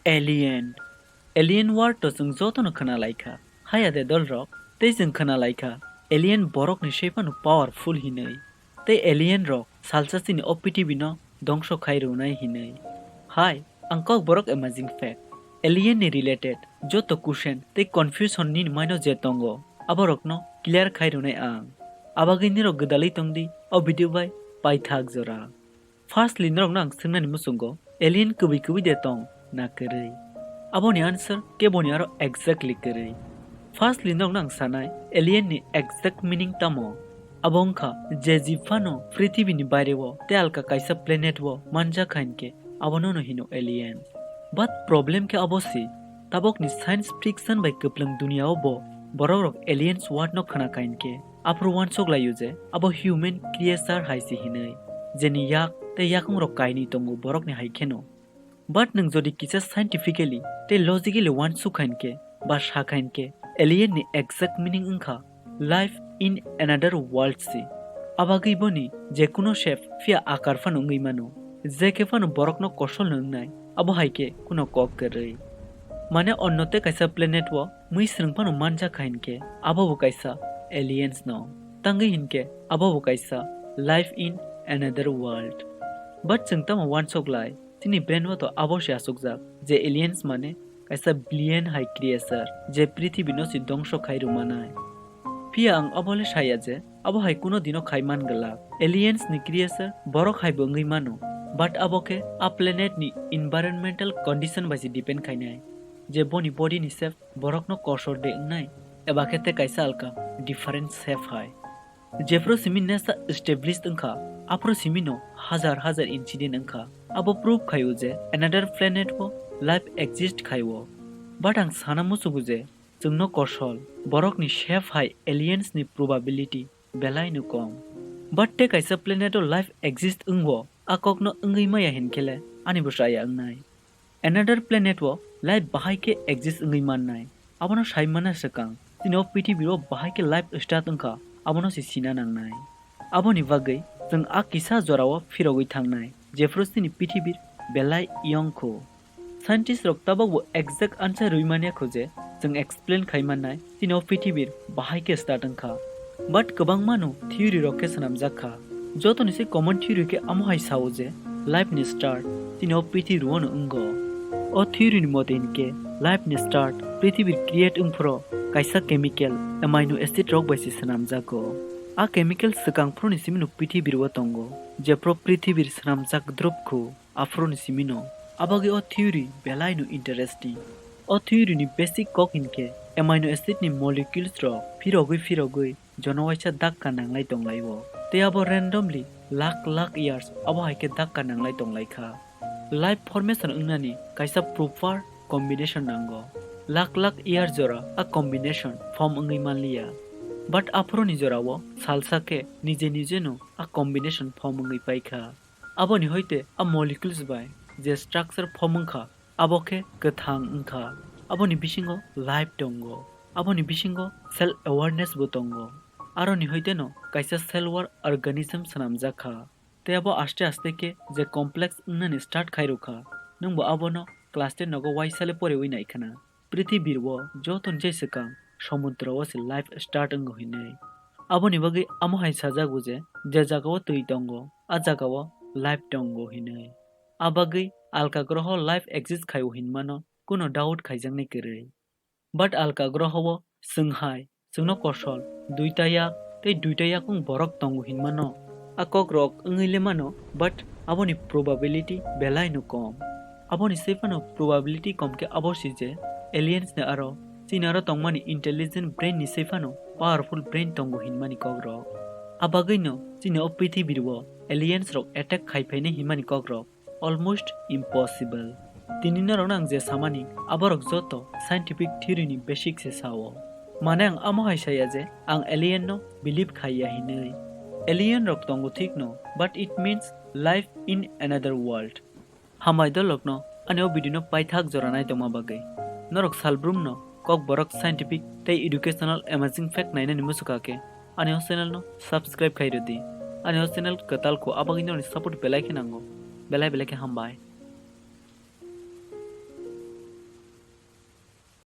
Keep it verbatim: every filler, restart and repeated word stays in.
Alien. Alien word to chwng jotono khwna laikha. Haya de dolrok, tei chwng khwna laikha, alien borokni saiphano powerful hinwi. Tei alien rok salsa chini o pithibino dongso khai rwnai hinwi. Hai, ang kok borok amazing fact. Alien ni related joto question tei confusion nini maino je tongo, aborokno clear khai rwnai ang. Abagwi nirok gwdalwi tongdi o video bai paithak jora. Firstly, norokno ang swngnani muchungo, alien kwbwi kwbwi de tong na kwrwi? Aboni answer keboni aro exactly kwrwi. Firstly, norokno ang sanai, alien ni exact meaning tamo? Abo wngkha je jib phano prithibi ni baire o tei alka kaisa planet o manjak kha hinkhe abono no hino alien. But problem khe abo si, tabok ni science fiction bai kwplwng dunia o bo borok rok aliens word no khwna kha hinkhe aphuru uansuk lai o je abo human creature hai se hinwi, jeni yak tei yakung rok kainwi tongo borok ni hai kheno. But nwng jodi kisa scientifically tei logically uansuk kha hinkhe ba sa kha hinkhe, alien ni exact meaning wngkha life in another world se. Abagwi boni jekuno shape phiya akar phano wngwi mano, je khe phano borokno kosol no wngnai, abo hai khe kuno kok kwrwi. Mane onno tei kaisa planet o mui swrwng phano manjak kha hinkhe, abo bo kaisa aliens no. Tangwi hinkhe, abo bo kaisa life in another world. But chwng tamo uansuk lai, chini brain o to abo se achukjak je aliens mane kaisa billion hai creature, je prithibi no se dongso khai rwmanai. Phiya ang abo le saya je abo hai kuno dino khai man glak. Aliens ni creature borok hai bo wngwi mano, but abo khe a planet ni environmental condition bai se depend khainai, je boni body ni shape borokno kosor de wngnai, eba khe tei kaisa alka different shape hai. Jephru simi NASA established wngkha, aphru simi no hajar hajar incident wngkha. Abo proof khaio je another planet o life exist khaio. But ang sana muchugo je chwngno kosol, borokni shape hai aliens ni probability belai no kom. But tei kaisa planet o life exist wngwo, a kokno wngwi maya hinkhe le ani bo chaya wngnai. Another planet o life bahai khe exist wngwi mannai. Abono sai mana swkang, chini o pithibiro bahai khe life start wngkha, abono se sina nangnai. Aboni bagwi chwng a kisa jorao phirogwi thangnai, jephru chini pithibir belai yong kho. Scientist rok tabok bo exact answer rwi manya kho je chwng explain khai mannai chini o pithibir bahai khe start wngkha. But kwbangma no theory rok khe swnamjak kha. Jotoni se common theory khe amo hai sao je life ni start chini o pithibir o no wngo. O theory ni mote hinkhe life ni start pithibir create wngphuru kaisa chemical amino acid rok bai se swnamjago. A chemical swkang phuru ni simi no pithibir o tongo, jephru pithibir swnamjak drup kho. Aphuru ni simi no. Abagwi o theory belai no interesting. O theory ni basic kok hinkhe amino acid ni molecules rok phirogwi phirogwi jono waisa dakka nanglai tonglaio. Tei abo randomly lakh lakh years abo hai khe dakka nanglai tonglaikha. Life formation wngnani kaisa proper combination nango. Lakh lakh year jora a combination form wngwi manliya. But aphuru ni jorao salsa khe nije nije no a combination form wngwi paikha. Aboni hoite a molecules bai je structure form wngkha, abo khe kwthang wngkha. Aboni bisingo life tongo. Aboni bisingo cell awareness bo tongo. Aroni hoite no kaisa cell wall organism swnamjak kha. Tei abo aste aste khe je complex wngnani start khai rwkha, nwngbo abono class ten nogo waisa le poriwi naikhwna. Prithibi o joto ni je swkang somudro o se life start wngo hinwi. Aboni bagwi amo hai sajago je, je jagao twi tongo, a jagao life tongo hinwi. A bagwi alka groho life exist khaio hinmano kuno doubt khaijaknai kwrwi. But alka groho o chwng hai, chwngno kosol, duita yak tei duita yakung borok tongo hinmano. A kokrok wngwi le mano, but aboni probability belai no kom. Aboni sai phano probability kom khe abo si je aliens ni aro chini aro tongmani intelligent brain ni sai phano powerful brain tongo hinmani kokrok. A bagwi no chini o prithibi o aliens rok attack khai phainai hinmani kokrok almost impossible. Tini norokno ang je samani, aborok joto scientific theory ni basic se sao. Mane ang amo hai saya je ang alien no believe khaiya hinwi. Alien rok tongo thik no, but it means life in another world. Hambai dolokno ani o video no paithak jora naitongma bagwi. Norok salbrum no Kokborok scientific tei educational amazing fact nainani muchukha khe ani o channel no subscribe khai rwdi. Ani o channel kwtal kho, abagwi norokni support belai khe nango. Belai belai khe hambai.